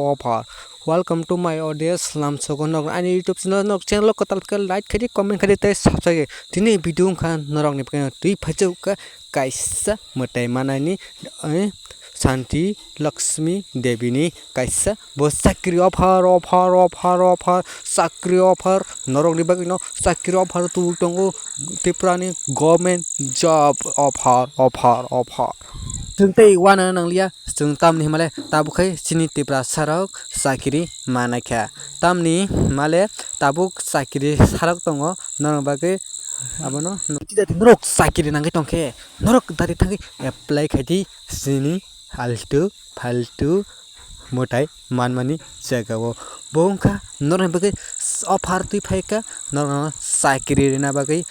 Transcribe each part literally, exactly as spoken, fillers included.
Offer. Welcome to my audience, lamsogo nok ani YouTube channel, nok channel kwtal khe like khaidi, comment khaidi tei subscribe. Tini video wngkha norokni bagwi twi phaijak kha kaisa mwtai manani, eh, Santi Lakshmi Devi ni kaisa bo chakri offer, offer, offer, offer, chakri offer norokni bagwi no chakri offer tu tongo Tripura ni government job offer, offer, offer. Chwng tei uanana nangliya, chwng tamni himale tabuk khai chini Tiprasa rok chakri manai kha. Tamni himale tabuk chakri sarok tongo, norok bagwi abono norok chakri nangwi tongkhe norok dari thangwi apply khaidi chini altu faltu mwtai manmani jagao. Bo wngkha norokni bagwi offer twi phaikha, norokno chakri rina bagwi,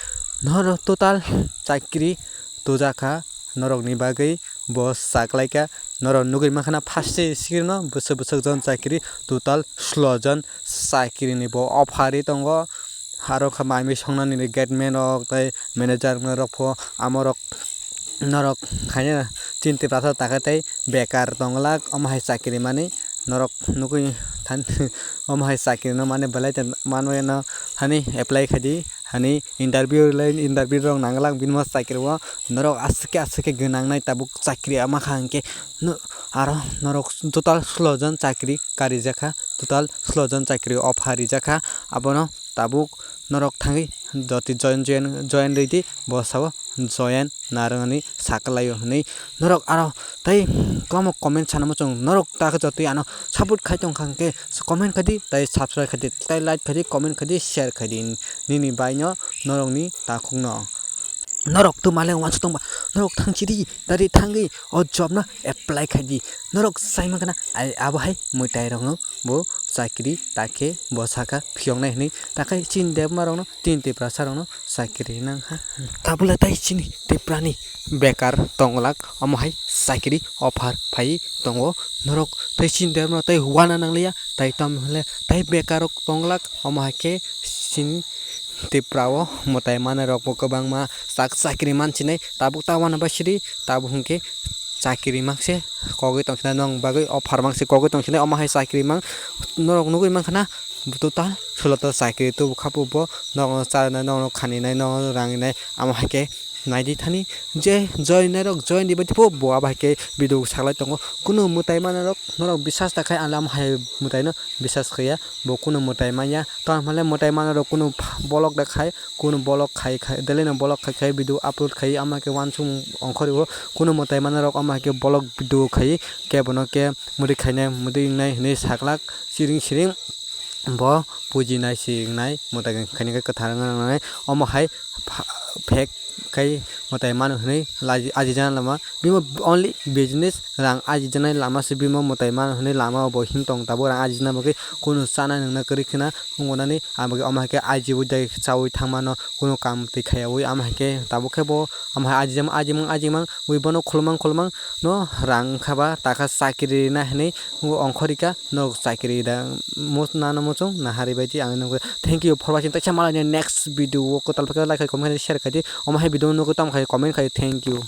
norok total chakri tujakha norokni bagwi, bo saklaikha. Norok nugwi mankha na first se sikirno bwswk bwswk jon chakri, total sulo jon chakrini bo offer ri tongo. Aro kha mai mui songnani gate man rok tei manager rok pho amorok norok khaina chini Tiprasa takhe tei bekar tongwlak, omo hai chakri mani norok nugwi than omo hai chakri no mani belai manwi no hani apply khaidi, hani interview lai interview rok nanglak bini mo chakri o. Norok aswk khe aswk khe gwnang nai tabuk chakri ama kha hwnkhe no aro norok total sulo jon chakri karijakha, total sulo jon chakri offer rijakha. Abono tabuk norok thangwi joti join, join, join rwidi, bo sao join narwknani saklaio hwnwi norok aro tei kwbangma comment sana muchung norok ta khe jotoi ano support khai tongkha hwnkhe comment khaidi tei subscribe khaidi tei like khaidi comment khaidi share khaidi nini baino norokni takhukno. Norok to male wansuk tongba norok thangchidi dari thangwi o job no apply khaidi norok sai mankha na ai abo hai mwtai rokno bo chakri takhe bo sakha phiyoknai hwnwi takhai chini debma rokno chini Tiprasa rokno chakri nang ha. Tabule tai chini Tiprani bekar tonglak omo hai chakri offer phai tongo norok tai chini debma tai wana nangliya tai tam hwnle tai bekar rok tonglak omo hai khe chini Tipra o mwtai manai rok bo kwbangma chak chakri mansinai tabuk ta wana bai sidi tabuk hwnkhe chakri mangse kogwi tongsinai nong bagwi offer mangse kogwi tongsinai omo hai chakri mang norok nugwi mankha na total sulo to chakri tubu kha bo nokno charwnai nokno khaninai nokno ranginai amo hai khe naidi thani je join nai rok join di bai pho bo abo hai khe video saklai tongo kunu mwtai manai rok norok bisas ta khai ang amo hai mwtai no bisas khaiya bo kunu mwtai manya tamo hwnle mwtai manai rok kunu bolok da khai kunu bolok khai khai daily no bolok khai khai video upload khai ama khe wansuk ongkhorwi o kunu mwtai manai rok ama khe bolok video khai kebono khe mwdwi khainai mwdwi wngnai hwnwi saklak siring siring bo pujinai siringnai mwtai khainai khe kwthar wngna nangnai omo hai pha- phek khai mwtai mano hwnwi laji- ajijana lama bimo only business rang ajijaknai lama se bimo mwtai mano hwnwi lama o bo him tong tabuk rang ajijana bagwi kunu chana nungna kwrwi khwna wngo nani aboni omo hai khe ajiwi dai chawi thangmano kunu kam twi khayawi omo hai khe tabuk khe bo omo hai ajijak ajimang ajimang wi bono khulumang khulumang no rang wngkha ba takha chakri rina hinwi ongkhorwi kha norok chakri da nano muchung naharwi bai di ang nukha thank you for watching taisa malai next video o kwtal khe like khai comment khai share khai di omo hai video nugwi tamo khai comment khai thank you.